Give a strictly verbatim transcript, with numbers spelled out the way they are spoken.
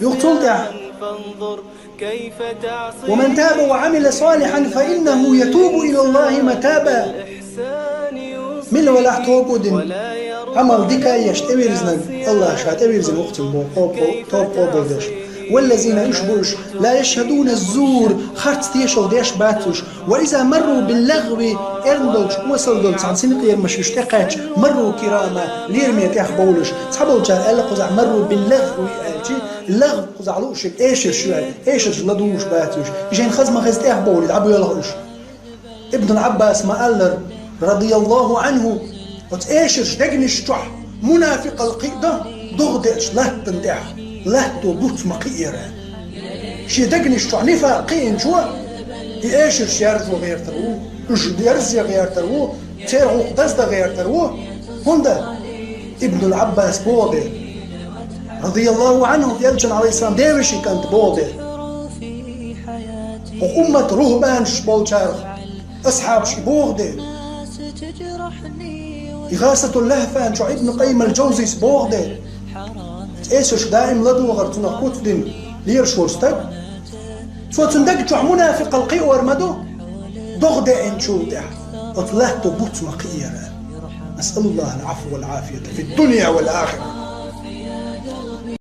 Юха цул тӀаьхьа: ومن تاب وعمل صالحا فإنه يتوب إلى الله متابا. Мила велахь тоба дина, Ӏамал дика а еш тӀевирзинарг, АллахӀа ша тӀевирзина ву-кх цуьнан боху, тоба, тоба къобалдеш. والذين, уьш бу уьш, لا يشهدون الزور, харц тешалла деш бац уьш. وإذا مروا باللغو, эрна долчу, осал долчу цхьана синкъерамаш уьш тӀекхаьчча, مروا كراما, лераме тӀехбовлуш. Цхьаболчара аьлла кхузахь مروا باللغو аьлча, лагӀв кхузахь лууш шиъ эшарш ю аьлла, эшарш ладугӀуш бац уьш. И шайна хаза ма хеза тӀехбовлийта дӀабоьлху уьш. Ибн Ӏаббаса ма-аллара, رضي الله عنه, оцу эшарш дегнаш чохь мунафикъалла кхиадо, догӀа деача латтана тӀехь, латто буц ма кхиара. Шен дегнаш чохь нифакъ кхиъначо, и эшарш яржо гӀертар ву, уьш дерзе гӀертар ву, церан гӀуллакх даздан гӀертар ву. ХӀунда? Ибн Ӏаббаса боху дела, رضي الله عنه, элчан, عليه السلام, девешин кӀант боху дела. Хьо уммат рухӀбанаш болчарах, асхьабаш и боху дела. ИгӀасатул-Лахфан чохь Ибн Къаййим ал-Джавзис боху дела. Эшарш даим ладогӀар цунах куц дина лелаш волу стаг, цо цуьнан даг чохь мунафикъалла кхиор ма ду, догӀа деанчул тӀаьхьа оцу латто буц ма кхиара. نسأل الله العفو والعافية في الدنيا والآخرة.